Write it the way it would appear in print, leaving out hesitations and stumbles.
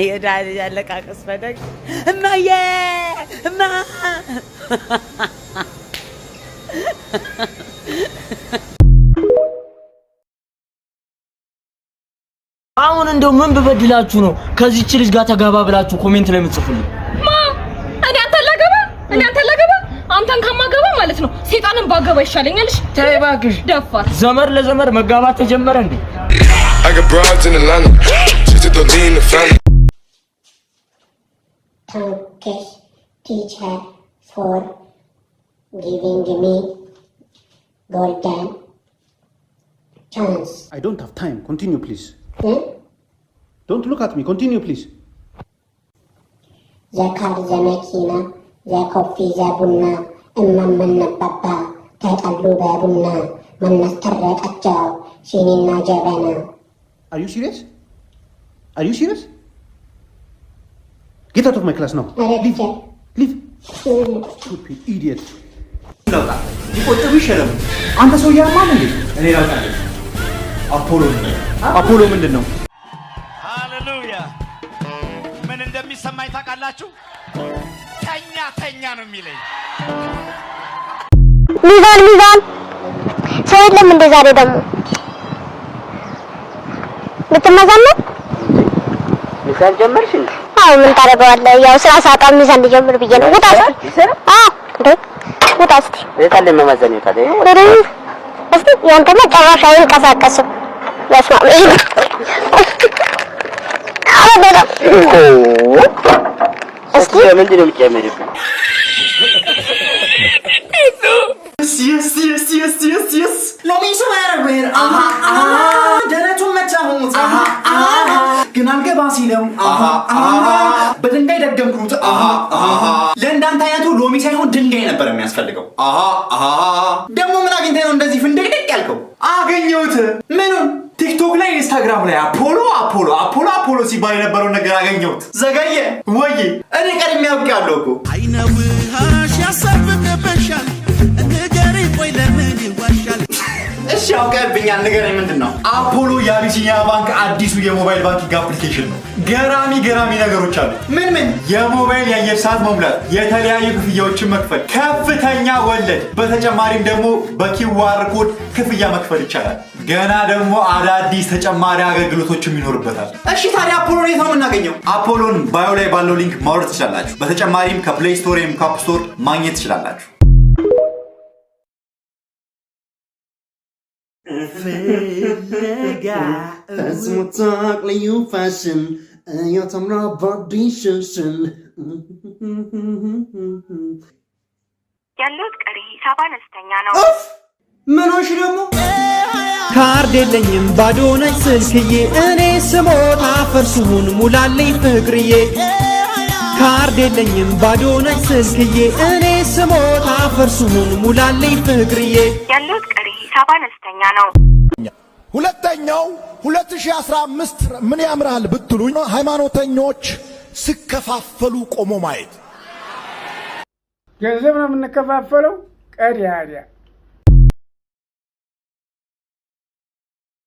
የድሃ ልጅ አለቃቀስ ፈደግ እማዬ እማ። አሁን እንደው ምን ብበድላችሁ ነው ከዚች ልጅ ጋር ተጋባ ብላችሁ comment ላይ የምትጽፉልኝ? ማ? እኔ አንተን ላገባ? እኔ አንተን ላገባ? አንተን ከማገባ ማለት ነው ሴጣንን ባገባ ይሻለኛል። እሺ። ተይ እባክሽ። ደፋር። ዘመድ ለዘመድ መጋባት ተጀመረ እንዴ? I got broads in Atlanta. Just to lean the family. Thanks, teacher, for giving me golden chance. I don't have time. Continue, please. Hmm? Don't look at me. Continue, please. The car, the መኪና፣ the coffee, the ቡና፣ እማማና አባባ ተጣሉ በቡና፣ ማን አስታረቃቸው? ሲኒና ጀበና። Are you serious? Are you serious? Get out of my class now. ኧረ Leave. Teacher. Leave. Stupid idiot. ይቆጥቡ ይሸለሙ። አንተ ሰው ያማል እንዴ? እኔ ላውጣልህ። አፖሎ፣ አፖሎ ምንድን ነው? ሃሌሉያ! ምን እንደሚሰማኝ ታውቃላችሁ? ተኛ ተኛ ነው የሚለኝ። ሚዛን ሚዛን፣ ሰው የለም እንዴ ዛሬ ደግሞ ልትመዛን ነው? ሚዛን ጀመርሽ እንዴ? አዎ፣ ምን ታደርገዋለህ? ያው ስራ ሳጣ ሚዛን ልጀምር ብዬ ነው። ውጣ እስኪ። ይሰራ? አዎ እንዴ፣ ውጣ እስኪ። የት አለ መመዘኛው ታዲያ? ኧረ እስኪ ያንተማ ጭራሽ አይንቀሳቀስም። በስመ አብ፣ ይሄ ኧረ በጣም እስኪ። ምንድን ነው የሚጨምርብኝ? Yes. ሎሚ ስወረውር አሃ አሃ ደረቱን መታሁት፣ አሃ አሃ ግን አልገባ ሲለው አሃ አሃ በድንጋይ ደገምኩት፣ አሃ አሃ። ለእንዳንተ አይነቱ ሎሚ ሳይሆን ድንጋይ ነበር የሚያስፈልገው። አሃ አሃ። ደግሞ ምን አግኝተህ ነው እንደዚህ ፍንድቅድቅ ያልከው? አገኘሁት። ምኑን? ቲክቶክ ላይ፣ ኢንስታግራም ላይ አፖሎ አፖሎ አፖሎ አፖሎ ሲባል የነበረውን ነገር አገኘሁት። ዘገየ ወይ? እኔ ቀድሜ አውቄያለሁ እኮ። አይነ ውሃሽ ያሳብቅብሻል፣ ንገሪ ቆይ ለምን ይዋሻል? እሺ አውቀህብኛል፣ ንገረኝ፣ ምንድን ነው? አፖሎ የአቢሲኒያ ባንክ አዲሱ የ mobile banking application ነው። ገራሚ ገራሚ ነገሮች አሉ። ምን ምን? የሞባይል የአየር ሰዓት መሙላት፣ የተለያዩ ክፍያዎችን መክፈል፣ ከፍተኛ ወለድ፣ በተጨማሪም ደግሞ በ QR code ክፍያ መክፈል ይቻላል። ገና ደግሞ አዳዲስ ተጨማሪ አገልግሎቶችም ይኖርበታል። እሺ ታዲያ አፖሎን የት ነው የምናገኘው? አፖሎን bio ላይ ባለው link ማውረድ ትችላላችሁ። በተጨማሪም ከ Play Store ወይም ከ App Store ማግኘት ትችላላችሁ። ፍለጋ ፈጽሞ ታቅ ልዩ ፋሽን እያተምራ ባዲሽሽን። ያለዎት ቀሪ ሂሳብ አነስተኛ ነው። ምን ሆንሽ ደግሞ? ካርድ የለኝም፣ ባዶ ነች ስልክዬ፣ እኔ ስሞት አፈር ስሁን ሙላልኝ ፍቅርዬ። ካርድ የለኝም፣ ባዶ ነች ስልክዬ፣ እኔ ስሞት አፈር ስሁን ሙላልኝ ፍቅርዬ። ያለዎት ቀሪ ሂሳብ አነስተኛ ነው። ሁለተኛው 2015 ምን ያምራል ብትሉኝ ሃይማኖተኞች ሲከፋፈሉ ቆሞ ማየት። ገንዘብ ነው የምንከፋፈለው። ቀዳዳ።